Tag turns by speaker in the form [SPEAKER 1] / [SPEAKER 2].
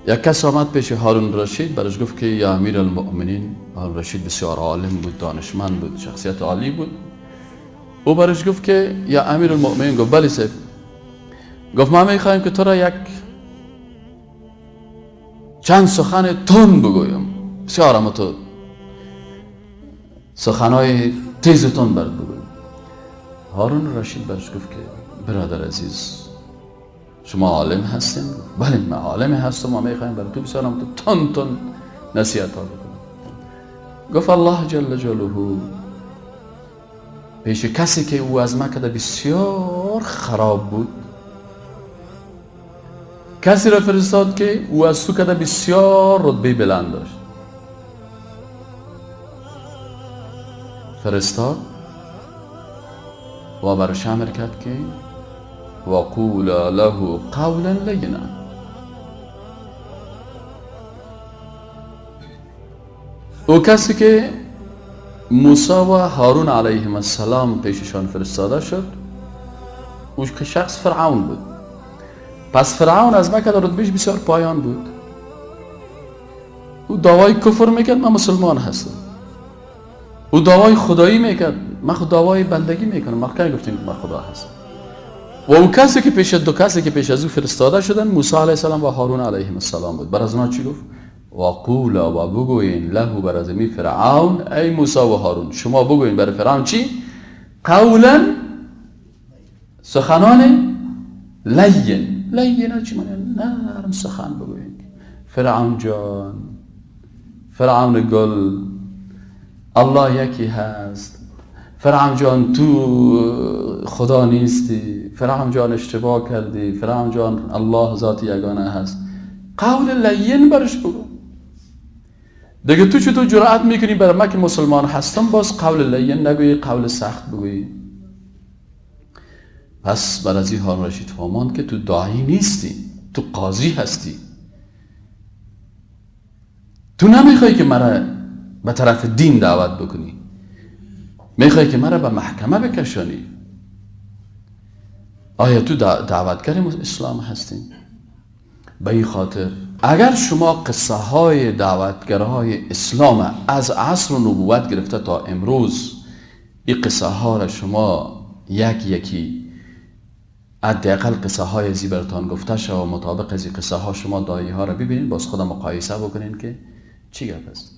[SPEAKER 1] یک کس آمد پیش هارون رشید، برش گفت که یا امیر المؤمنین. هارون رشید بسیار عالم بود، دانشمند بود، شخصیت عالی بود. او برش گفت که یا امیر المؤمنین. گفت بله صاحب. گفت ما میخوایم که تو را یک چند سخن تند بگویم، بسیار هم تو سخنهای تیز و تند برات بگویم. هارون رشید برش گفت که برادر عزیز، شما عالم هستین؟ بله من عالم هستم و میخوایم برای تو بسیار هم تو تند تند نصیحت ها بکنم. گفت الله جل جلاله پیش کسی که او از مکه بسیار خراب بود، کسی را فرستاد که او از تو کده بسیار رتبه بلند داشت. فرستاد و برش امر کرد که وقولا له قولا لینا. او کسی که موسی و هارون علیهم السلام پیششان فرستاده شد، او که شخص فرعون بود. پس فرعون از مکه رتبهش بسیار پایان بود. او دعوای کفر میکرد، من مسلمان هستم. او دعوای خدایی میکرد، من خود دعوای بندگی میکنم، ما کی گفتیم من خدا هستم. و او کسی که پیش دو کسی که پیش از او فرستاده شدن، موسی علیه السلام و هارون علیهم السلام بود. بر از اونا چی گفت؟ وقولا و بگوین له بر از می فرعون، ای موسی و هارون شما بگوین بر فرعون چی؟ قولا سخنان لین. لین چی معنی؟ نرم سخن بگوین. فرعون جان، فرعون گل، الله یکی هست. فرعون جان تو خدا نیستی، فرعون جان اشتباه کردی، فرعون جان الله ذات یگانه هست. قول لین برش بگو. دیگه تو چطور جرأت میکنی برای من که مسلمان هستم باز قول لین نگویی، قول سخت بگویی؟ پس بر از این هارون رشید فهماند که تو داعی نیستی، تو قاضی هستی. تو نمیخوای که مرا به طرف دین دعوت بکنی، میخوای که مرا به محکمه بکشانی. آیا تو دعوتگر اسلام هستی؟ به این خاطر اگر شما قصه های دعوتگرهای اسلام از عصر نبوت گرفته تا امروز، این قصه ها را شما یک یکی حداقل قصه های ازی براتان گفته شد و مطابق از این قصه ها شما داعی ها را ببینید، باز خود مقایسه بکنین که چی گپ است.